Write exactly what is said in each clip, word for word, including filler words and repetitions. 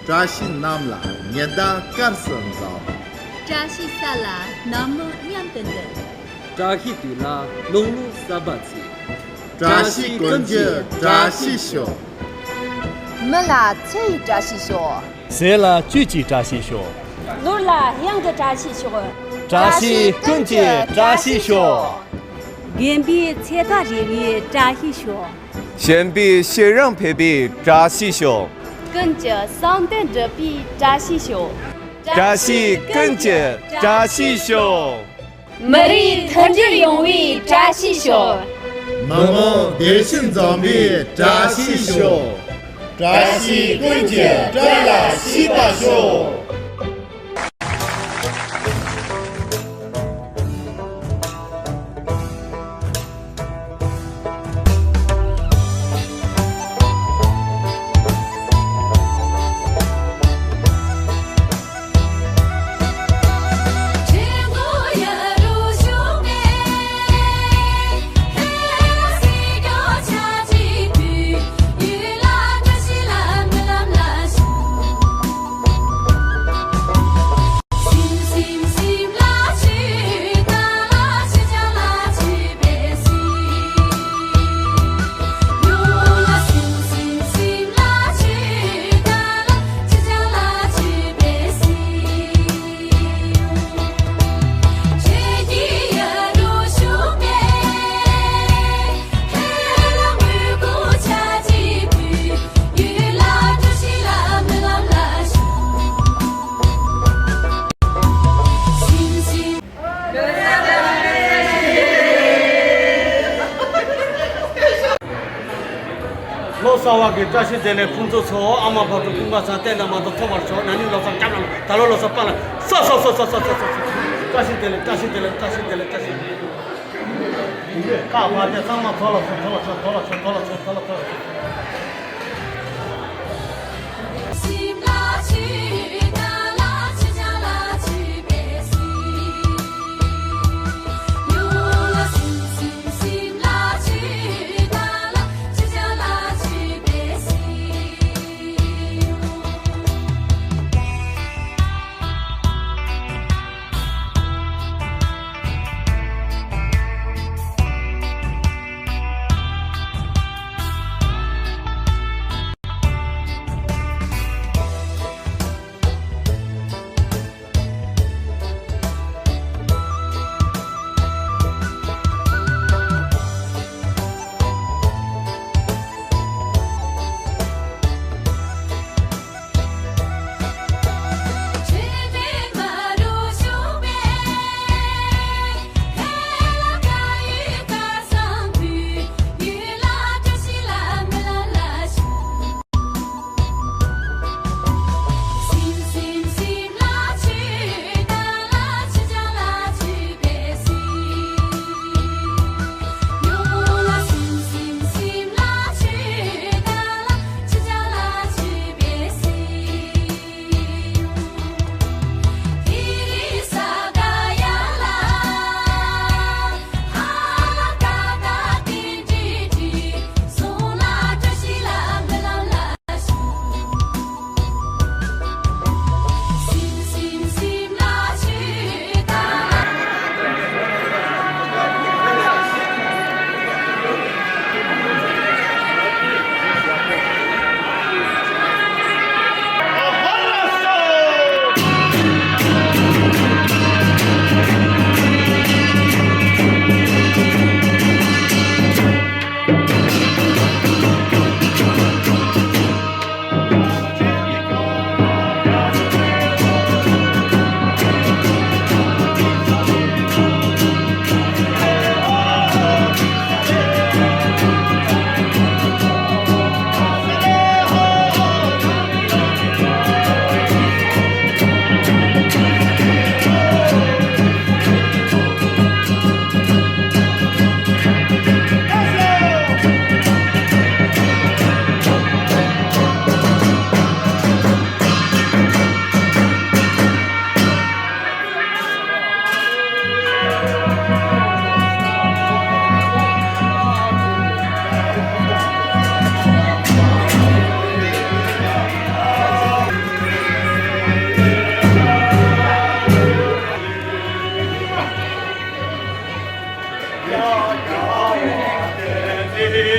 བཀྲ་ཤིས་གནམ་ལ་ཉི་ཟླ་སྐར་གསུམ་འཛོམས། བཀྲ་ཤིས་ས་ལ་ནམ་ལངས་མཉམ་དུ་འདུ། བཀྲ་ཤིས་དུས་ལ་ནོར་ལུག་གསར་པ་ཚུགས། བཀྲ་ཤིས་ཀུན་གྱི་བཀྲ་ཤིས་ཤོག། མི་ལ་ཚེ་ཡི་བཀྲ་ཤིས་ཤོག། ཟས་ལ་བཅུད་ཀྱི་བཀྲ་ཤིས་ཤོག། ནོར་ལ་གཡང་གི་བཀྲ་ཤིས་ཤོག། བཀྲ་ཤིས་ཀུན་གྱི་བཀྲ་ཤིས་ཤོག། རྒན་པའི་ཚེ་ཐག་རིང་བའི་བཀྲ་ཤིས་ཤོག། གཞོན་པའི་ཤེས་རབ་འཕེལ་བའི་བཀྲ་ཤིས་ཤོག། ཀུན་གྱི་བསམ་དོན་འགྲུབ་པའི་བཀྲ་ཤིས་ཤོག། བཀྲ་ཤིས་ཀུན་གྱི་བཀྲ་ཤིས་ཤོག། མི་རིགས་མཐུན་སྒྲིལ་ཡོང་བའི་བཀྲ་ཤིས་ཤོག། མི་དམངས་བདེ་སྐྱིད་འཛོམས་པའི་བཀྲ་ཤིས་ཤོག། བཀྲ་ཤིས་ཀུན་གྱི་བཀྲ་ལ་ཤིས་པ་ཤོག། ལོ་གསར་བ་གི་བཀྲ་ཤིས་བདེ་ལེགས། ཕུན་ཚོགས་ཚོགས། ཨ་མ་བག་གྲོ་ཀུན་དགའ་ཚང་། བསྟན་དང་མ་དང་ཐོབ་པར་ཤོག། ན་ནིང་ལོ་གསར་སྐྱབས་ལ་ད་ལོ་ལོ་གསར་པ་ལ་ས་ས་ས། བཀྲ་ཤིས་བདེ་ལེགས། བཀྲ་ཤིས་བདེ་ལེགས། བཀྲ་ཤིས་བདེ་ལེགས། བཀྲ་ཤིས་བདེ་ལེགས། བཀྲ་ཤིས་བདེ་ལེགས། ཀ་བ་དེ་ཚང་མ་ཐོ་ལ་ཤོག། ཐོ་ལ་ཤོག། ཐོ་ལ་ཤོག། ཐོ་ལ་ཤོག། ཐོ་ལ་ཤོག།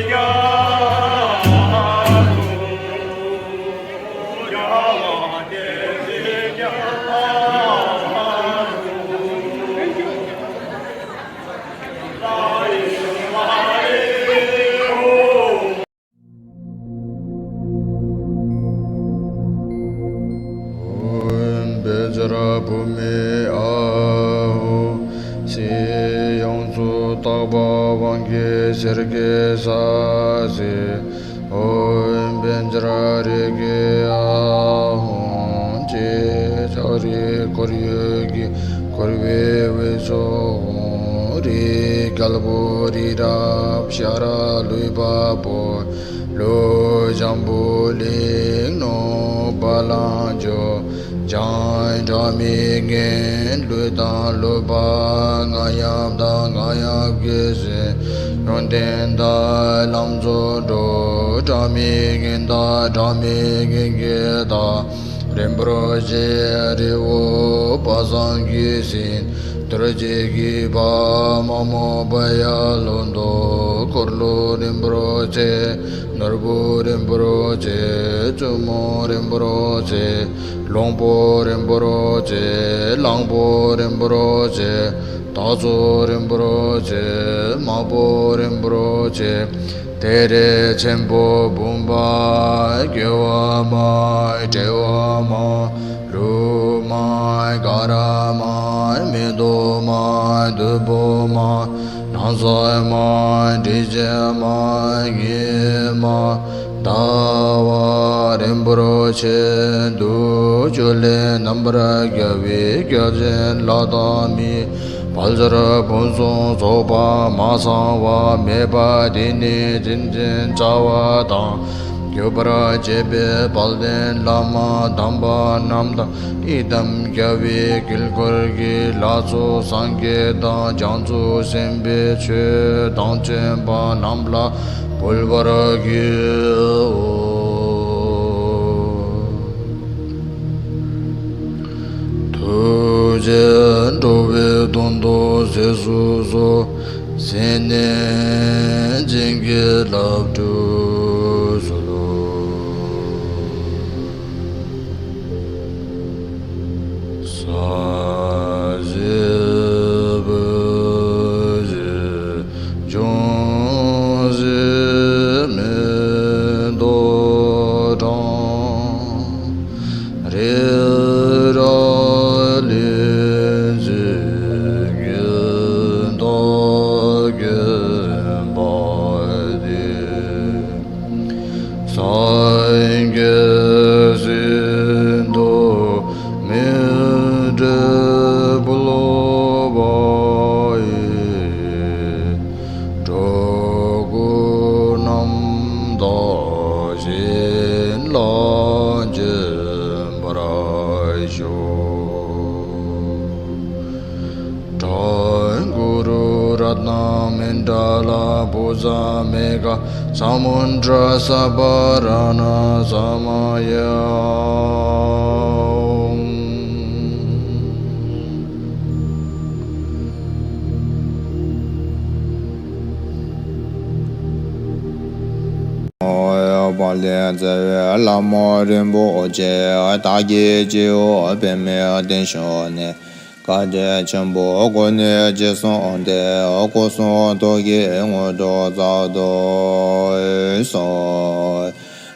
ཨོཾ་བཛྲ་བྷཱུ་མི་ཨཱཿཧཱུྃ། ཕྱི་ཡང་ཚུལ་དག་པ་དབང་གི་ཤེལ་གྱི་ས་གཞི། ཨོཾ་བཛྲ་རེ་ཁེ་ཨཱཿཧཱུྃ། ཅེས་ལྕགས་རི་ཁོར་ཡུག་གིས་བསྐོར་བའི་དབུས་སུ་ཧཱུྃ། རིགས་རྒྱལ་པོ་རི་རབ་ཤ་ར་ལུས་པ་པོ། ཀླུ་འཇམ་པོ་ལིང་ནོ་བ་ལང་ཇོ། འཇང་སྒྲ་མི་སྙན་གླུ་དང་གླུ་བ། རྔ་ཡབ་དང་རྔ་ཡབ་ཀྱི་ཞིང་། ཡོན་ཏན་དང་ལམ་རྫོགས་འགྲོ། སྒྲ་མི་སྙན་དང་སྒྲ་མི་སྙན་གྱི་བདག་རིན་པོ་ཆེ་རི་བོ་དཔག་བསམ་གྱི་ཤིང་། རྡོ་རྗེ་གི་བ་མ་མོ་པ་ཡ་ལོ་འདོ། འཁོར་ལོ་རིན་པོ་ཆེ། ནོར་བུ་རིན་པོ་ཆེ། བཙུན་མོ་རིན་པོ་ཆེ། ལོང་པོ་རིན་པོ་ཆེ། གླང་པོ་རིན་པོ་ཆེ། སྟག་ཚོ་རིན་པོ་ཆེ། མ་པོ་རིན་པོ་ཆེ། ཏེ་རེ་ཆེན་པོ་བུམ་པ། སྐྱེ་བ་མ། འབྲེལ་བ་མ། ལུ་མ། ག་ར་མ། མེ་ཏོག་མ། བདུག་སྤོས་མ། ནམ་ཟླ་མ། དྲི་ཆབ་མ། ཉི་མ། ཟླ་བ། རིན་པོ་ཆེ། དུག་ཆུ་ལས་རྣམ་པར་རྒྱལ་བའི་བརྒྱ་བྱིན་ལྷ་དང་མི། དཔལ་འབྱོར་ཕུན་སུམ་ཚོགས་པ་མ་ཚང་བ་མེད་པ་དེ་ནི་བྱིན་ཅན་བྱ་བ་དང་། གྱུར་པར་བྱེད་པའི་དཔལ་ལྡན་བླ་མ་དམ་པ་རྣམས་དང་། ཡི་དམ་རྒྱལ་བའི་དཀྱིལ་འཁོར་གྱི་ལྷ་ཚོགས་སངས་རྒྱས་དང་བྱང་ཆུབ་སེམས་དཔའི་ཆོས་དང་བཅས་པ་རྣམས་ལ་འབུལ་བར་བགྱིའོ། ཐུགས་རྗེས་འགྲོ་བའི་དོན་དུ་ཟས་སུ་གསོལ། སེར་སྣས་བྱིན་གྱིས་བརླབ་ཏུ་གསོལ། ས་གཞི་བུ་གཞི་འབྱུང་བཞི་མེ་ཏོག་གྲངས། རི་རབ་གླིང་བཞི་གི་མཐའ་བརྒྱན་པ་སྟེ། སངས་རྒྱས་ཤིན་ཏུ་མི་འབྲལ་བུམ་པ་ཡི། འགྲོ་ཀུན་རྣམ་དག་བྱིན་རླབས་འབྱིན་པར་ཤོག། ཀྲྀ་གུ་རུ་རཏྣ་མཎྜ་ལ་བྷུ་ཛ་མེ་ཁ་ས་མུ་ཌྲ་སརྦ་རཏྣ་ས་མ་ཡ། དཔལ་ལྡན་རྩ་བའི་བླ་མ་རིན་པོ་ཆེ། བདག་གི་སྤྱི་བོ་པདྨའི་སྟེང་ཕྱོགས་ནས། བཀའ་དྲིན་ཆེན་པོ་ཀུན་ནས་རྗེས་སུ་བཟུང་སྟེ། སྐུ་གསུང་ཐུགས་ཀྱི་དངོས་གྲུབ་སྩལ་དུ་གསོལ།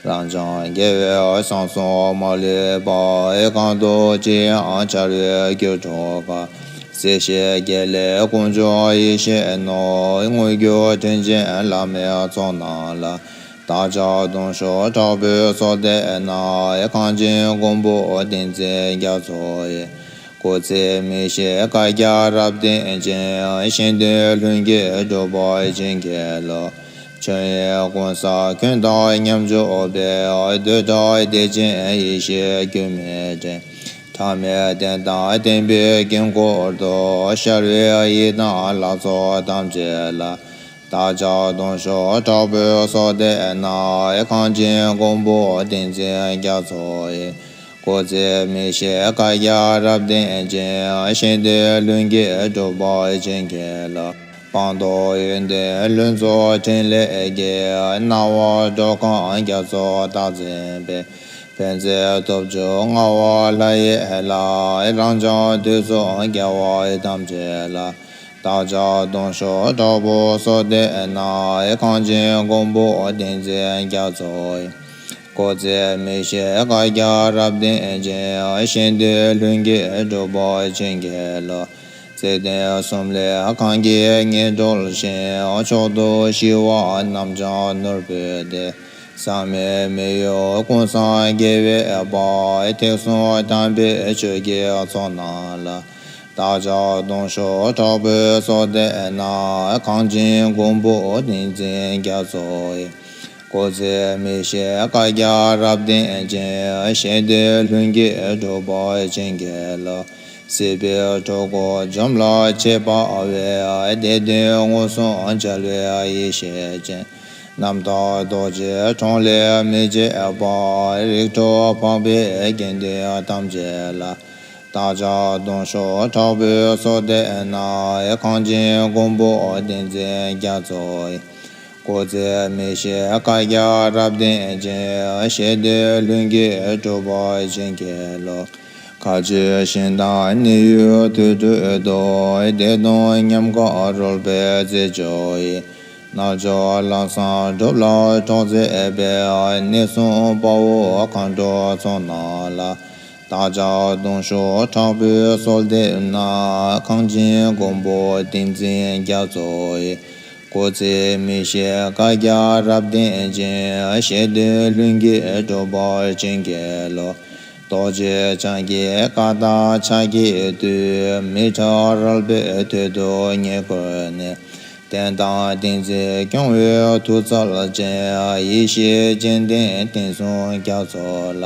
རབ་འབྱམས་རྒྱལ་བའི་གསང་གསུམ་མ་ལུས་པ། གང་དུ་ཅི་ཡང་འཆར་བའི་རྒྱུ་དྲུག་ག་སྲིད་ཞིའི་དགེ་ལེགས་ཀུན་འབྱུང་ཡེ་ཤེས་ནོར། དངོས་རྒྱུ་དྲིན་ཅན་བླ་མའི་ཚོགས་རྣམས་ལ། བདག་ཅག་གདུང་ཤུགས་དྲག་པོས་གསོལ་འདེབས་ན། གངས་ཅན་མགོན་པོ་ཏིང་འཛིན་རྒྱ་མཚོ་ཡི། སྐུ་ཚེ་མི་ཤིགས་བསྐལ་བརྒྱར་རབ་བརྟན་ཅིང་། ཞིང་དུ་ལྷུན་གྱིས་གྲུབ་པར་བྱིན་གྱིས་རློབས། ཆོས་དབྱིངས་ཀུན་གསལ་ཁྱོད་དང་མཉམ་སྦྱོར་བའི། བདུད་དགྲ་བདེ་ཆེན་ཡེ་ཤེས་སྒྱུ་མའི་སྤྲིན། ཐ་མལ་གཏན་དང་བརྟེན་པའི་དཀྱིལ་འཁོར་དུ། ཤར་བའི་ཡི་དམ་ལྷ་ཚོགས་ཐམས་ཅད་ལ། བདག་ཅག་གདུང་ཤུགས་དྲག་པོས་གསོལ་འདེབས་ན། གངས་ཅན་མགོན་པོ་ཏིང་འཛིན་རྒྱ་མཚོ་ཡི། སྐུ་ཚེ་མི་ཤིགས་བསྐལ་བརྒྱར་རབ་བརྟན་ཅིང་། ཞིང་དུ་ལྷུན་གྱིས་གྲུབ་པར་བྱིན་གྱིས་རློབས། སྤངས་རྟོགས་ཡོན་ཏན་ལྷུན་རྫོགས་ཕྲིན་ལས་ཀྱི། སྣང་བ་འགྲོ་ཁམས་རྒྱ་མཚོ་རྟག་འཛིན་པའི། ཕན་མཛད་སྟོབས་བཅུ་མངའ་བ་ལྷ་ཡི་ལྷ། རང་བྱུང་དུས་གསུམ་རྒྱལ་བ་ཐམས་ཅད་ལ། བདག་ཅག་གདུང་ཤུགས་དྲག་པོས་གསོལ་འདེབས་ན། གངས་ཅན་མགོན་པོ་ཏིང་འཛིན་རྒྱ་མཚོ་ཡི། སྐུ་ཚེ་མི་ཤིགས་བསྐལ་བརྒྱར་རབ་བརྟན་ཅིང་། གཞན་དོན་ལྷུན་གྱིས་གྲུབ་པར་བྱིན་གྱིས་རློབས། བརྩེ་ལྡན་གསུམ་ལས་གང་གིས་ངེས་གྲོལ་ཞིང་། མཆོག་ཏུ་ཞི་བ་རྣམས་ཀྱང་ནོར་བུ་སྟེ། ཟག་མེད་མི་གཡོ་ཀུན་བཟང་རྒྱལ་བའི་དཔལ། ཐེག་གསུམ་དམ་པའི་ཆོས་ཀྱི་ཚོགས་རྣམས་ལ། བདག་ཅག་གདུང་ཤུགས་དྲག་པོས་གསོལ་འདེབས་ན། གངས་ཅན་མགོན་པོ་ཏིང་འཛིན་རྒྱ་མཚོ་ཡི། སྐུ་ཚེ་མི་ཤིགས་བསྐལ་བརྒྱར་རབ་བརྟན་ཅིང་། གཞན་དོན་ལྷུན་གྱིས་གྲུབ་པར་བྱིན་གྱིས་རློབས། སྲིད་པའི་འཁྲུལ་འཁོར་འཇོམས་ལ་བྱེད་པ་བས། བདེ་དོན་མངོན་སུམ་འཇལ་བའི་ཡེ་ཤེས་ཅན། རྣམ་དག་རྡོ་རྗེའི་གྲངས་ལས་མི་འབྱེད་པ། རིགས་དྲུག་འཕགས་པའི་དགེ་འདུན་ཐམས་ཅད་ལ། བདག་ཅག་གདུང་ཤུགས་དྲག་པོས་གསོལ་འདེབས་ན། གངས་ཅན་མགོན་པོ་ཏིང་འཛིན་རྒྱ་མཚོ་ཡི། སྐུ་ཚེ་མི་ཤིགས་བསྐལ་བརྒྱར་རབ་བརྟན་ཅིང་། གཞན་དོན་ལྷུན་གྱིས་གྲུབ་པར་བྱིན་གྱིས་རློབས། མཁའ་སྤྱོད་ཞིང་དང་གནས་ཡུལ་དུར་ཁྲོད་དུ། བདེ་སྟོང་ཉམས་དགའ་རོལ་པའི་རྩེད་འཇོ་ཡི། རྣལ་འབྱོར་ལམ་བཟང་སྒྲུབ་ལ་གྲོགས་མཛད་པའི། གནས་གསུམ་དཔའ་བོ་མཁའ་འགྲོ་ཚོགས་རྣམས་ལ། བདག་ཅག་གདུང་ཤུགས་དྲག་པོས་གསོལ་འདེབས་ན། གངས་ཅན་མགོན་པོ་ཏིང་འཛིན་རྒྱ་མཚོ་ཡི། སྐུ་ཚེ་མི་ཤིགས་བསྐལ་བརྒྱར་རབ་བརྟན་ཅིང་། གཞན་དོན་ལྷུན་གྱིས་གྲུབ་པར་བྱིན་གྱིས་རློབས། རྡོ་རྗེ་འཆང་གི་བཀའ་དང་ཕྱག་གིས་བཏུད། མི་ཁྲག་རལ་པའི་དོད་དུ་ཉེ་བཀུར་ནས། བསྟན་དང་བསྟན་འཛིན་སྐྱོང་བའི་མཐུ་རྩལ་ཅན། ཡེ་ཤེས་སྤྱན་ལྡན་བསྟན་སྲུང་རྒྱ་མཚོ་ལ།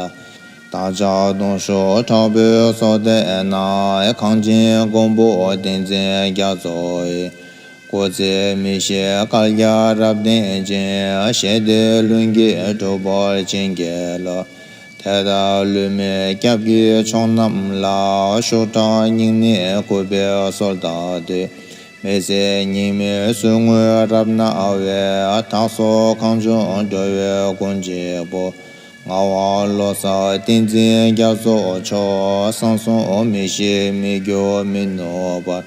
བདག་ཅག་གདུང་ཤུགས་དྲག་པོས་གསོལ་འདེབས་ན། གངས་ཅན་མགོན་པོ་ཏིང་འཛིན་རྒྱ་མཚོ་ཡི། སྐུ་ཚེ་མི་ཤིགས་བསྐལ་བརྒྱར་རབ་བརྟན་ཅིང་། གཞན་དོན་ལྷུན་གྱིས་གྲུབ་པར་བྱིན་གྱིས་རློབས། དེ་ལྟར་ལུས་མེད་སྐྱབས་ཀྱི་མཆོག་རྣམས་ལ། ཤུགས་དྲག་སྙིང་ནས་གུས་པས་གསོལ་བ་འདེབས། མི་ཟད་སྙིགས་མའི་ཟུག་རྔུ་རབ་ན་བས། དག་སོགས་གང་བྱུང་འགྲོ་བའི་མགོན་གཅིག་པུ། ངག་དབང་བློ་གསལ་ཏིང་འཛིན་རྒྱ་མཚོ་མཆོག། གསང་གསུམ་མི་ཤིགས་མི་འགྱུར་མི་ནུབ་པར།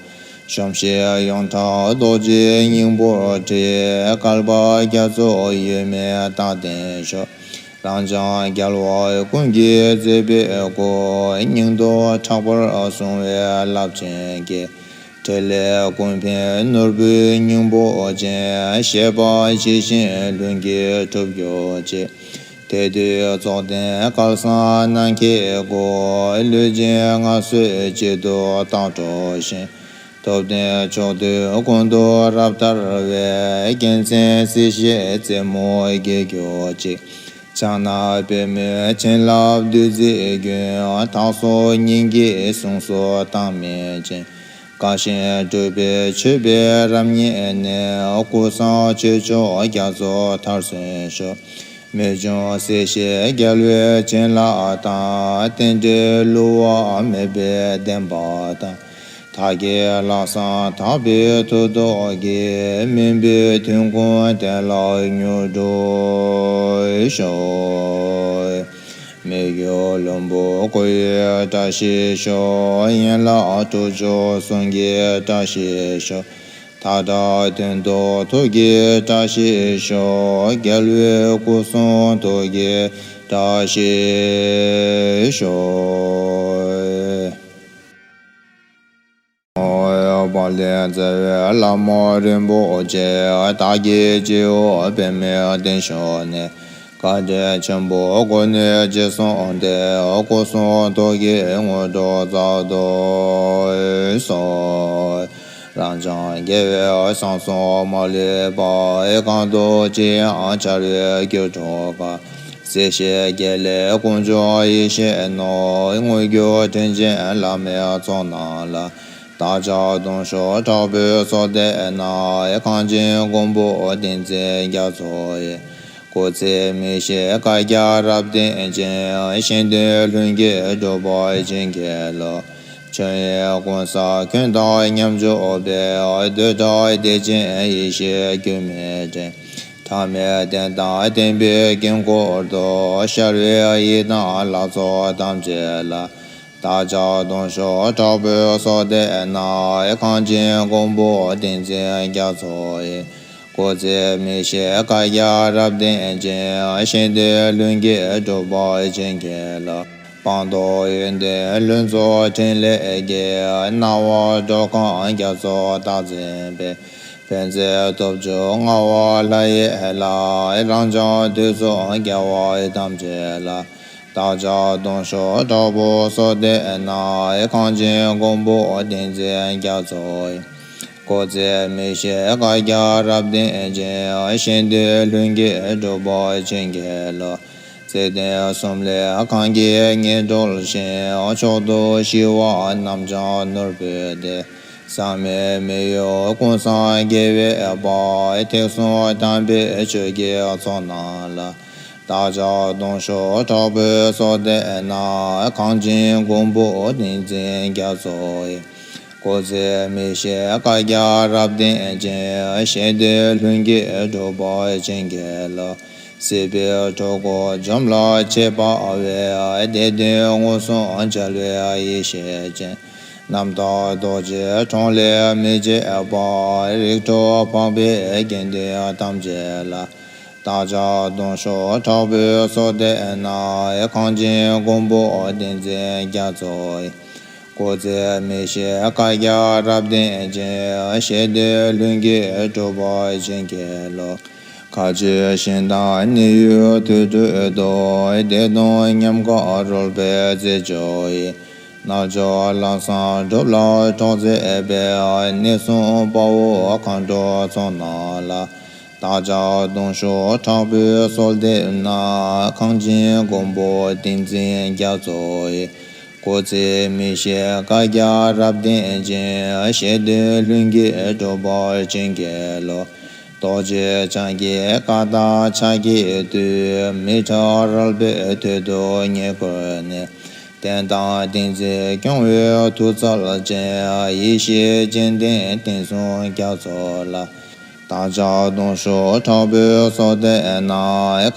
གཞོམ་གཞིག་ཡོངས་གྲགས་རྡོ་རྗེའི་སྙིང་པོར་བྲིས། བསྐལ་པ་རྒྱ་མཚོ་ཡོལ་མེད་རྟག་བརྟན་ཤོག། རང་འཇགས་རྒྱལ་བ་ཀུན་གྱི་མཛད་པའི་སྐུ། སྙིང་སྟོབས་དྲག་པོར་བཟུང་བའི་རླབས་ཆེན་གྱིས། ཕྲིན་ལས་ཀུན་ཕན་ནོར་བུའི་སྙིང་པོ་ཅན། བཞེད་པ་ཇི་བཞིན་ལྷུན་གྱིས་འགྲུབ་གྱུར་ཅིག། དེ་དུས་རྫོགས་ལྡན་སྐལ་བཟང་ནམ་མཁའི་སྐུ། ལུས་ཅན་མངའ་གསོལ་གཅིག་ཏུ་རྟག་འགྲོགས་ཤིང་། ཐུབ་བསྟན་ཕྱོགས་དུས་ཀུན་ཏུ་རབ་དར་བའི། རྒྱལ་མཚན་སྲིད་ཞིའི་རྩེ་མོར་རྒྱས་གྱུར་ཅིག། ཕྱག་ན་པདྨོས་བྱིན་རླབས་བདུད་རྩིའི་རྒྱུན། དག་སོགས་སྙིང་གི་གཟུངས་སུ་བཏང་མིན་ཅིང་། དགའ་ཞིང་སྤྲུལ་པའི་མཆོད་པའི་རབ་བརྙེས་ནས། ཀུན་བཟང་ཆོས་མཆོག་རྒྱ་མཚོ་མཐར་སོན་ཤོག། རྨད་བྱུང་སྲིད་ཞིའི་རྒྱལ་བའི་བྱིན་རླབས་དང་། རྟེན་འབྲེལ་བསླུ་བ་མེད་པའི་བདེན་པ་དང་། བདག་གི་ལྷག་བསམ་དག་པའི་མཐུ་སྟོབས་ཀྱིས། སྨིན་པའི་དོན་ཀུན་དེ་ལ་མྱུར་འགྲུབ་ཤོག། མི་འགྱུར་ལྷུན་པོ་སྐུ་ཡི་བཀྲ་ཤིས་ཤོག། ཡན་ལག་དྲུག་ཅུ་གསུང་གི་བཀྲ་ཤིས་ཤོག། མཐའ་བྲལ་དོན་རྟོགས་ཐུགས་ཀྱི་བཀྲ་ཤིས་ཤོག། རྒྱལ་བའི་སྐུ་གསུང་ཐུགས་ཀྱི་བཀྲ་ཤིས་ཤོག། དཔལ་ལྡན་རྩ་བའི་བླ་མ་རིན་པོ་ཆེ། བདག་གི་སྤྱི་བོ་པདྨས་གཏིང་ཤོག་ནས། བཀའ་དྲིན་ཆེན་པོ་སྒོ་ནས་རྗེས་སུ་བཟུང་སྟེ། སྐུ་གསུང་ཐུགས་ཀྱི་དངོས་གྲུབ་སྩལ་དུ་གསོལ། རབ་འབྱམས་རྒྱལ་བའི་གསང་གསུམ་མ་ལུས་པ། གང་དུ་མཆིས་ཡང་འཆར་བའི་རྒྱུ་འགྲུབ་པ། སྲིད་ཞིའི་དཀྱིལ་ལས་དཀོན་མཆོག་ཡེ་ཤེས་རྣམས། དངོས་རྒྱུ་དྲིན་ཅན་བླ་མའི་ཚོགས་རྣམས་ལ། བདག་ཅག་གདུང་ཤུགས་དྲག་པོས་གསོལ་འདེབས་ན། གངས་ཅན་མགོན་པོ་ཏིང་འཛིན་རྒྱ་མཚོ་ཡི། སྐུ་ཚེ་མི་ཤིགས་བསྐལ་བརྒྱར་རབ་བརྟན་ཅིང་། གཞན་དོན་ལྷུན་གྱིས་འགྲུབ་པར་བྱིན་གྱིས་རློབས། ཆོས་དབྱིངས་ཀུན་བསལ་ཁྱོད་དང་མཉམ་འཇོག་པའི། བདུད་དགྲ་བདེ་ཆེན་ཡེ་ཤེས་སྐྱོན་མེད་སྤྲིན། ཐ་མལ་གདན་དང་བརྟེན་པའི་དཀྱིལ་འཁོར་དུ། ཤར་བའི་ཡི་དམ་ལྷ་ཚོགས་ཐམས་ཅད་ལ། བདག་ཅག་གདུང་ཤུགས་དྲག་པོས་གསོལ་འདེབས་ན། གངས་ཅན་མགོན་པོ་ཏིང་འཛིན་རྒྱ་མཚོ་ཡི། སྐུ་ཚེ་མི་ཤིགས་བཀའ་རྒྱ་རབ་བརྟན་ཅིང་། གཞན་དོན་ལྷུན་གྱིས་གྲུབ་པར་བྱིན་གྱིས་རློབས། སྤངས་རྟོགས་ཡོན་ཏན་ལྷུན་རྫོགས་ཕྲིན་ལས་ཀྱིས། སྣང་བ་འགྲོ་ཁམས་རྒྱ་མཚོ་རྟག་འཛིན་པའི། ཕན་མཛད་སྟོབས་བཅུ་མངའ་བ་ལྷ་ཡི་ལྷ། རང་བྱུང་དུས་གསུམ་རྒྱལ་བ་ཐམས་ཅད་ལ། བདག་ཅག་གདུང་ཤུགས་དྲག་པོས་གསོལ་འདེབས་ན། གངས་ཅན་མགོན་པོ་ཏིང་འཛིན་རྒྱ་མཚོ་ཡི། སྐུ་ཚེ་མི་ཤིགས་བཀའ་རྒྱ་རབ་བརྟན་ཅིང་། གཞན་དོན་ལྷུན་གྱིས་གྲུབ་པར་བྱིན་གྱིས་རློབས། བརྩེ་ལྡན་གསུམ་ལས་གང་གིས་ངེས་གྲོལ་ཞིང་། མཆོག་ཏུ་ཞི་བ་རྣམ་བྱང་ནོར་བུའི་གདན། ཟག་མེད་མི་གཡོ་ཀུན་བཟང་རྒྱལ་བའི་དཔལ། ཐེག་གསུམ་དམ་པའི་ཆོས་ཀྱི་ཚོགས་རྣམས་ལ། བདག་ཅག་གདུང་ཤུགས་དྲག་པོས་གསོལ་འདེབས་ན། གངས་ཅན་མགོན་པོ་ཏིང་འཛིན་རྒྱ་མཚོ་ཡི། སྐུ་ཚེ་མི་ཤིགས་བཀའ་རྒྱ་རབ་བརྟན་ཅིང་། གཞན་དོན་ལྷུན་གྱིས་གྲུབ་པར་བྱིན་གྱིས་རློབས། སྲིད་པའི་འཁྲུལ་འཁོར་འཇོམས་ལ་བྱེད་པ་བའི། བདེ་དོན་མངོན་སུམ་འཇལ་བའི་ཡེ་ཤེས་ཅན། རྣམ་དག་རྡོ་རྗེ་འཕྲིན་ལས་མི་བརྗེད་པ། རིགས་དྲུག་འཕགས་པའི་དགེ་འདུན་ཐམས་ཅད་ལ། བདག་ཅག་གདུང་ཤུགས་དྲག་པོས་གསོལ་འདེབས་ན། གངས་ཅན་མགོན་པོ་ཏིང་འཛིན་རྒྱ་མཚོ་ཡི། སྐུ་ཚེ་མི་ཤིགས་བཀའ་རྒྱ་རབ་བརྟན་ཅིང་། གཞན་དོན་ལྷུན་གྱིས་གྲུབ་པར་བྱིན་གྱིས་རློབས། མཁའ་སྤྱོད་ཞིང་དང་གནས་ཡུལ་དུར་ཁྲོད་དུ། བདེ་སྟོང་ཉམས་དགའ་རོལ་པའི་རྩེ་མཆོག་ཡིན། རྣལ་འབྱོར་ལམ་བཟང་སྒྲུབ་ལ་གྲོགས་མཛད་པའི། གནས་གསུམ་དཔའ་བོ་མཁའ་འགྲོ་ཚོགས་རྣམས་ལ། བདག་ཅག་གདུང་ཤུགས་དྲག་པོས་གསོལ་འདེབས་ན། གངས་ཅན་མགོན་པོ་ཏིང་འཛིན་རྒྱ་མཚོ་ཡི། སྐུ་ཚེ་མི་ཤིགས་བཀའ་རྒྱ་རབ་བརྟན་ཅིང་། གཞན་དོན་ལྷུན་གྱིས་གྲུབ་པར་བྱིན་གྱིས་རློབས། རྡོ་རྗེ་འཆང་གི་བཀའ་དང་ཕྱག་གིས་བཏུད། མི་ཁྲག་རལ་པའི་དོད་དུ་ཉེ་བཀོད་ནས། བསྟན་དང་ཏིང་འཛིན་སྐྱོང་བའི་མཐུ་རྩལ་ཅན། ཡེ་ཤེས་སྤྱན་ལྡན་བསྟན་སྲུང་རྒྱ་མཚོ་ལ། བདག་ཅག་གདུང་ཤུགས་དྲག་པོས་གསོལ་འདེབས་ན།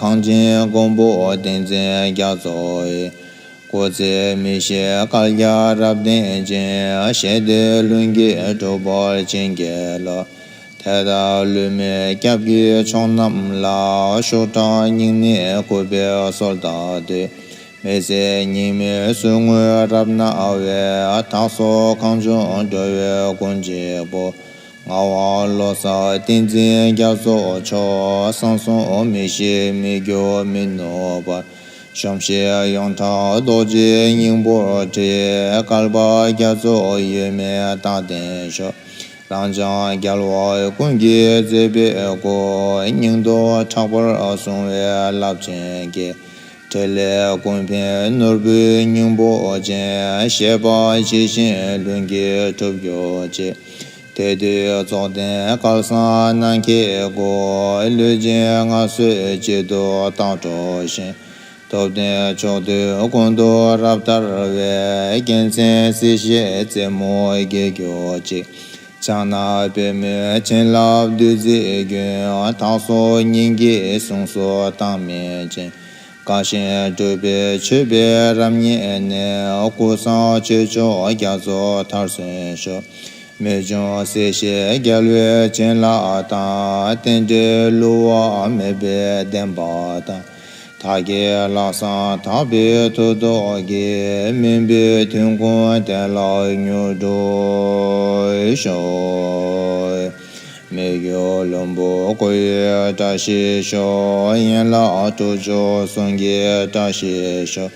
གངས་ཅན་མགོན་པོ་ཏིང་འཛིན་རྒྱ་མཚོ་ཡི། སྐུ་ཚེ་མི་ཤིགས་བཀའ་རྒྱ་རབ་བརྟན་ཅིང་། གཞན་དོན་ལྷུན་གྱིས་གྲུབ་པར་བྱིན་གྱིས་རློབས། དེ་ལྟར་ལུས་མེད་སྐྱབས་ཀྱི་མཆོག་རྣམས་ལ། ཤུགས་དྲག་སྙིང་ནས་གུས་པས་གསོལ་བ་འདེབས། མི་ཟད་སྙིགས་མའི་ཟུག་རྔུ་རབ་མནར་བའི། བདག་སོགས་གང་བྱུང་འགྲོ་བའི་མགོན་གཅིག་པུ། ངག་དབང་བློ་གསལ་ཏིང་འཛིན་རྒྱ་མཚོ་མཆོག། གསང་གསུམ་མི་ཤིགས་མི་འགྱུར་མི་ནུབ་པར། གཞོམ་བཞིན་ཡོངས་གྲགས་རྡོ་རྗེ་སྙིང་པོར་བྲི། བསྐལ་པ་རྒྱ་མཚོ་ཡོལ་མེད་རྟག་བརྟན་ཤོག། རང་བྱུང་རྒྱལ་བ་ཀུན་གྱི་མཛད་པའི་སྐུ། སྙིང་སྟོབས་དྲག་པོར་བཟུང་བའི་རླབས་ཆེན་གྱིས། ཕྲིན་ལས་ཀུན་ཕན་ནོར་བུའི་སྙིང་པོ་ཅན། བཞད་པ་ཇི་བཞིན་ལྷུན་གྱིས་གྲུབ་གྱུར་ཅིག། དེ་དུས་རྫོགས་ལྡན་སྐལ་བཟང་ནམ་མཁའི་སྐུ། ལུས་ཅན་ངན་སོས་གཅིག་ཏུ་རྟག་གྲོལ་ཞིང་། ཐུབ་བསྟན་ཕྱོགས་དུས་ཀུན་ཏུ་རབ་དར་བའི། རྒྱལ་མཚན་སྲིད་ཞིའི་རྩེ་མོར་རྒྱས་གྱུར་ཅིག། ཕྱག་ན་པདྨོའི་བྱིན་རླབས་བདུད་རྩིའི་རྒྱུན། བདག་སོགས་སྙིང་གི་གཟུངས་སུ་བཏང་མེད་ཅིང་། བཀའ་བཞིན་སྒྲུབ་པའི་མཆོད་པའི་རབ་བརྙེས་ནས། ཀུན་བཟང་ཆོས་མཆོག་རྒྱ་མཚོ་མཐར་སོན་ཤོག། རྨད་བྱུང་སྲིད་ཞིའི་རྒྱལ་བའི་བྱིན་རླབས་དང་། རྟེན་འབྲེལ་བསླུ་བ་མེད་པའི་བདེན་པ་དང་། བདག་གི་ལྷག་བསམ་དག་པའི་མཐུ་སྟོབས་ཀྱིས། སྨིན་པའི་དོན་ཀུན་དེ་ལ་མྱུར་འགྲུབ་ཤོག། མི་འགྱུར་ལྷུན་པོ་སྐུ་ཡི་བཀྲ་ཤིས་ཤོག། ཡན་ལག་དྲུག་ཅུ་གསུང་གི་བཀྲ་ཤིས་ཤོག།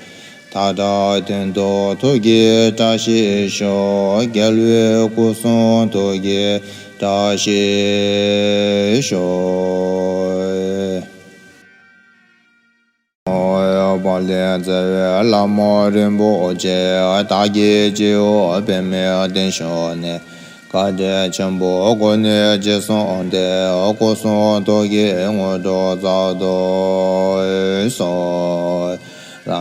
མཐའ་བྲལ་དོན་རྟོགས་ཐུགས་ཀྱི་བཀྲ་ཤིས་ཤོག། རྒྱལ་བའི་སྐུ་གསུང་ཐུགས་ཀྱི་བཀྲ་ཤིས་ཤོག། དཔལ་ལྡན་རྩ་བའི་བླ་མ་རིན་པོ་ཆེ། བདག་གི་སྤྱི་བོ་པདྨས་གཏིང་ཤོག་ནས། བཀའ་དྲིན་ཆེན་པོ་ཀུན་ནས་རྗེས་སུ་བཟུང་སྟེ། སྐུ་གསུང་ཐུགས་ཀྱི་དངོས་གྲུབ་སྩལ་དུ་གསོལ།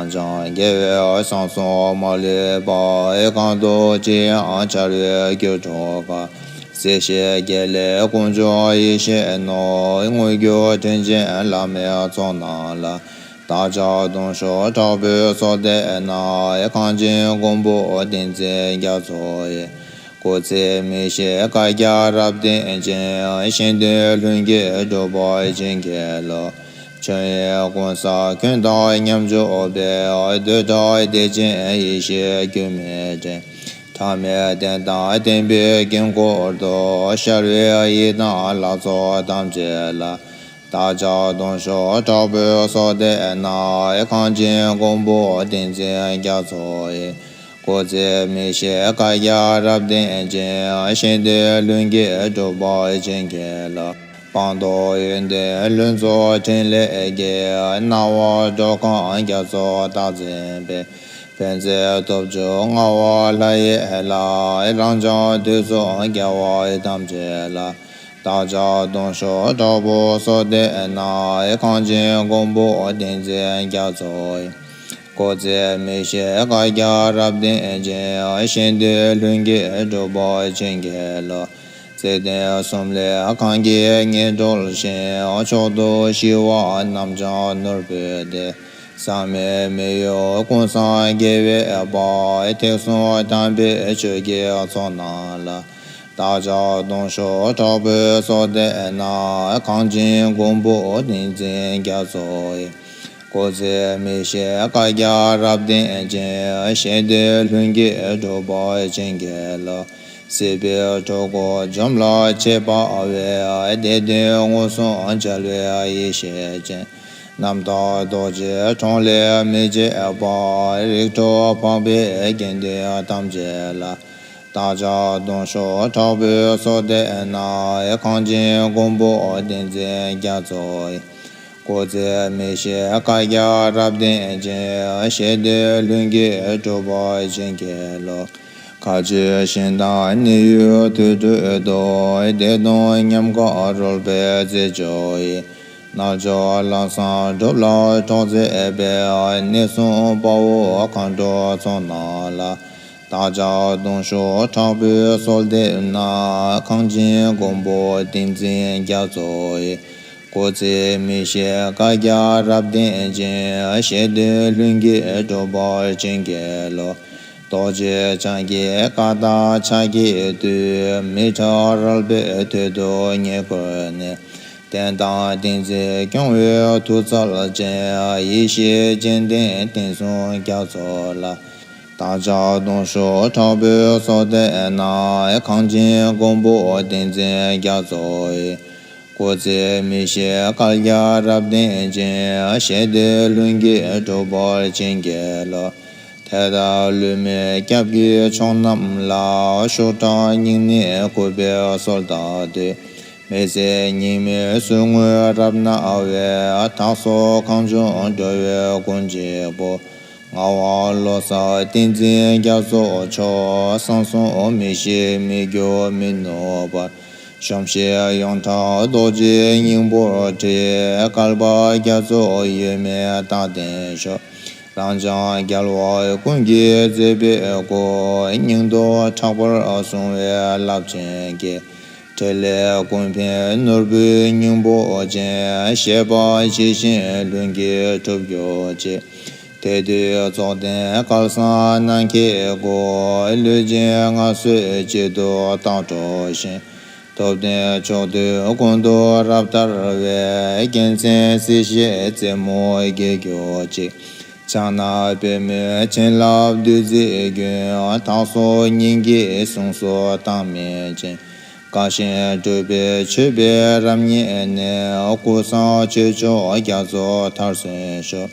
ལམ་སྦྱངས་དགེ་བའི་བསམ་སྲུང་མ་ལུས་པ། གང་དུ་ཅི་ཡང་འཆར་བའི་རྒྱུ་འགྲུབ་པ། སྲིད་ཞིའི་དགེ་ལེགས་ཀུན་འབྱུང་ཡེ་ཤེས་ནོར། དངོས་རྒྱུ་དྲིན་ཅན་བླ་མའི་ཚོགས་རྣམས་ལ། བདག་ཅག་གདུང་ཤུགས་དྲག་པོས་གསོལ་འདེབས་ན། གངས་ཅན་མགོན་པོ་ཏིང་འཛིན་རྒྱ་མཚོ་ཡི། སྐུ་ཚེ་མི་ཤིགས་བཀའ་རྒྱ་རབ་བརྟན་ཅིང་། གཞན་དོན་ལྷུན་གྱིས་གྲུབ་པར་བྱིན་གྱིས་རློབས། ཆོས་དབྱིངས་ཀུན་བསལ་ཀུན་བདག་མཉམ་སྤྱོད་པའི། བདུད་དགྲ་སྡེ་ཅན་ཡེ་ཤེས་སྒྱུ་མའི་སྤྲིན། ཕྲ་མེན་གདན་དང་བརྟེན་པའི་དཀྱིལ་འཁོར་དུ། ཤར་བའི་ཡི་དམ་ལྷ་ཚོགས་ཐམས་ཅད་ལ། བདག་ཅག་གདུང་ཤུགས་དྲག་པོས་གསོལ་འདེབས་ན། གངས་ཅན་མགོན་པོ་ཏིང་འཛིན་རྒྱ་མཚོ་ཡི། སྐུ་ཚེ་མི་ཤིགས་བཀའ་རྒྱ་རབ་བརྟན་ཅིང་། གཞན་དོན་ལྷུན་གྱིས་གྲུབ་པར་བྱིན་གྱིས་རློབས། སྤངས་རྟོགས་ཡོན་ཏན་ལྷུན་རྫོགས་ཕྲིན་ལས་ཀྱི། སྣང་བ་འགྲོ་གང་རྒྱ་མཚོ་རྟག་འཛིན་པའི། ཕན་མཛད་སྟོབས་བཅུ་མངའ་བ་ལྷ་ཡི་ལྷ། རང་བྱུང་དུས་གསུམ་རྒྱལ་བ་ཐམས་ཅད་ལ། བདག་ཅག་གདུང་ཤུགས་དྲག་པོས་གསོལ་འདེབས་ན། གངས་ཅན་མགོན་པོ་ཏིང་འཛིན་རྒྱ་མཚོ་ཡི། སྐུ་ཚེ་མི་ཤིགས་བཀའ་རྒྱ་རབ་བརྟན་ཅིང་། གཞན་དོན་ལྷུན་གྱིས་གྲུབ་པར་བྱིན་གྱིས་རློབས། བརྩེ་ལྡན་གསུམ་ལས་གང་གིས་ངེས་གྲོལ་ཞིང་། མཆོག་ཏུ་ཞི་བ་རྣམ་བྱང་ནོར་བུའི་སྡེ། ཟག་མེད་མི་གཡོ་ཀུན་བཟང་རྒྱལ་བའི་དཔལ། ཐེག་གསུམ་དམ་པའི་ཆོས་ཀྱི་ཚོགས་རྣམས་ལ། བདག་ཅག་གདུང་ཤུགས་དྲག་པོས་གསོལ་འདེབས་ན། གངས་ཅན་མགོན་པོ་ཏིང་འཛིན་རྒྱ་མཚོ་ཡི། སྐུ་ཚེ་མི་ཤིགས་བཀའ་རྒྱ་རབ་བརྟན་ཅིང་། གཞན་དོན་ལྷུན་གྱིས་གྲུབ་པར་བྱིན་གྱིས་རློབས། སྲིད་པའི་འཁྲུལ་འཁོར་འཇོམས་ལ་བྱེད་པ་བའི། བདེ་དོན་མངོན་སུམ་འཇལ་བའི་ཡེ་ཤེས་ཅན། རྣམ་དག་རྡོ་རྗེ་འཁྲུངས་ལས་མི་བརྗེད་པ། རིགས་དྲུག་འཕགས་པའི་དགེ་འདུན་ཐམས་ཅད་ལ། བདག་ཅག་གདུང་ཤུགས་དྲག་པོས་གསོལ་འདེབས་ན། གངས་ཅན་མགོན་པོ་ཏིང་འཛིན་རྒྱ་མཚོ་ཡི། སྐུ་ཚེ་མི་ཤིགས་བཀའ་རྒྱ་རབ་བརྟན་ཅིང་། གཞན་དོན་ལྷུན་གྱིས་གྲུབ་པར་བྱིན་གྱིས་རློབས། མཁའ་སྤྱོད་ཞིང་དང་གནས་ཡུལ་དུར་ཁྲོད་དུ། བདེ་སྟོང་ཉམས་དགའ་རོལ་པའི་རྩེ་མཆོག་ཡི། རྣལ་འབྱོར་ལམ་བཟང་སྒྲུབ་ལ་གྲོགས་མཛད་པའི། གནས་སྲུང་དཔའ་བོ་མཁའ་འགྲོ་ཚོགས་རྣམས་ལ། བདག་ཅག་གདུང་ཤུགས་དྲག་པོས་གསོལ་འདེབས་ན། གངས་ཅན་མགོན་པོ་ཏིང་འཛིན་རྒྱ་མཚོ་ཡི། སྐུ་ཚེ་མི་ཤིགས་བཀའ་རྒྱ་རབ་བརྟན་ཅིང་། གཞན་དོན་ལྷུན་གྱིས་གྲུབ་པར་བྱིན་གྱིས་རློབས། རྡོ་རྗེ་འཆང་གི་བཀའ་དང་ཕྱག་གི་མཐུས། མི་ཁྲག་རལ་པའི་དོད་དུ་ཉེ་བཀུར་ནས། བསྟན་དང་ཏིང་འཛིན་སྐྱོང་བའི་མཐུ་རྩལ་ཅན། ཡེ་ཤེས་སྤྱན་ལྡན་དེང་ཟུང་རྒྱ་མཚོ་ལ། བདག་ཅག་གདུང་ཤུགས་དྲག་པོས་གསོལ་འདེབས་ན། གངས་ཅན་མགོན་པོ་ཏིང་འཛིན་རྒྱ་མཚོ་ཡི། སྐུ་ཚེ་མི་ཤིགས་བཀའ་རྒྱ་རབ་བརྟན་ཅིང་། གཞན་དོན་ལྷུན་གྱིས་གྲུབ་པར་བྱིན་གྱིས་རློབས། དེ་ལྟར་ལུས་མེད་སྐྱབས་ཀྱི་མཆོག་རྣམས་ལ། ཤུགས་དྲག་སྙིང་ནས་གུས་པས་གསོལ་བ་འདེབས། མི་ཟད་ཉི་མའི་ཟུར་ངོས་རབ་སྣང་བའི། ཐག་སོགས་གངས་ལྗོངས་འགྲོ་བའི་ཀུན་གཅིག་པུ། ངག་དབང་བློ་གསལ་ཏིང་འཛིན་རྒྱ་མཚོ་མཆོག། གསང་གསུམ་མི་ཤིགས་མི་འགྱུར་མི་ནུབ་པར། གཞོམ་བཞིན་ཡོངས་གྲགས་རྡོ་རྗེའི་སྙིང་པོར་བྲིས། བསྐལ་པ་རྒྱ་མཚོ་ཡོལ་མེད་རྟག་བརྟན་ཤོག། རང་འཇགས་རྒྱལ་བ་ཀུན་གྱི་མཛད་པའི་སྐུ། སྙིང་སྟོབས་དྲག་པོར་གཟུང་བའི་རླབས་ཆེན་གྱི། ཕྲིན་ལས་ཀུན་ཕན་ནོར་བུའི་སྙིང་པོ་ཅན། བཞེད་པ་ཇི་བཞིན་ལྷུན་གྱིས་གྲུབ་གྱུར་ཅིག། དེ་དུས་རྫོགས་ལྡན་སྐལ་བཟང་ནམ་མཁའི་སྐུ། ལུས་ཅན་ངལ་གསོའི་དཀྱིལ་དུ་རྟག་གྲོལ་ཞིང་། ཐུབ་བསྟན་ཕྱོགས་དུས་ཀུན་ཏུ་རབ་དར་བའི། རྒྱལ་མཚན་སྲིད་ཞིའི་རྩེ་མོར་རྒྱས་གྱུར་ཅིག། ཕྱག་ན་པདྨོའི་བྱིན་རླབས་བདུད་རྩིའི་རྒྱུན། ཐག་སོགས་སྙིང་གི་ཟུངས་སུ་བཏང་མེད་ཅིང་། དགའ་ཞིང་སྤྲོ་བའི་མཆོད་པས་རབ་མཉེས་ནས། ཀུན་བཟང་ཆོས་མཆོག་རྒྱ་མཚོ་མཐར་སོན་ཤོག།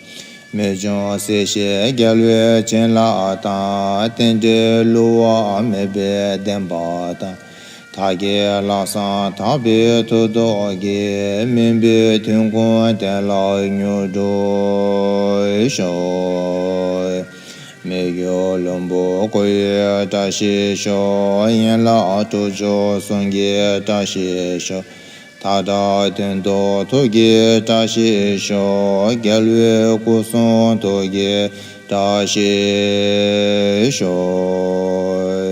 རྨད་བྱུང་སྲིད་ཞིའི་རྒྱལ་བའི་བྱིན་རླབས་དང་། རྟེན་འབྲེལ་བསླུ་བ་མེད་པའི་བདེན་པ་དང་། བདག་གི་ལྷག་བསམ་དག་པའི་མཐུ་སྟོབས་ཀྱིས། སྨིན་པའི་དོན་ཀུན་དེ་ལ་མྱུར་འགྲུབ་ཤོག། མི་འགྱུར་ལྷུན་པོ་སྐུ་ཡི་བཀྲ་ཤིས་ཤོག། ཡན་ལག་དྲུག་ཅུ་ཟུང་གི་བཀྲ་ཤིས་ཤོག། མཐའ་དག་དོན་དུ་ཐུགས་ཀྱི་བཀྲ་ཤིས་ཤོག། རྒྱལ་བའི་སྐུ་གསུང་ཐུགས་ཀྱི་བཀྲ་ཤིས་ཤོག།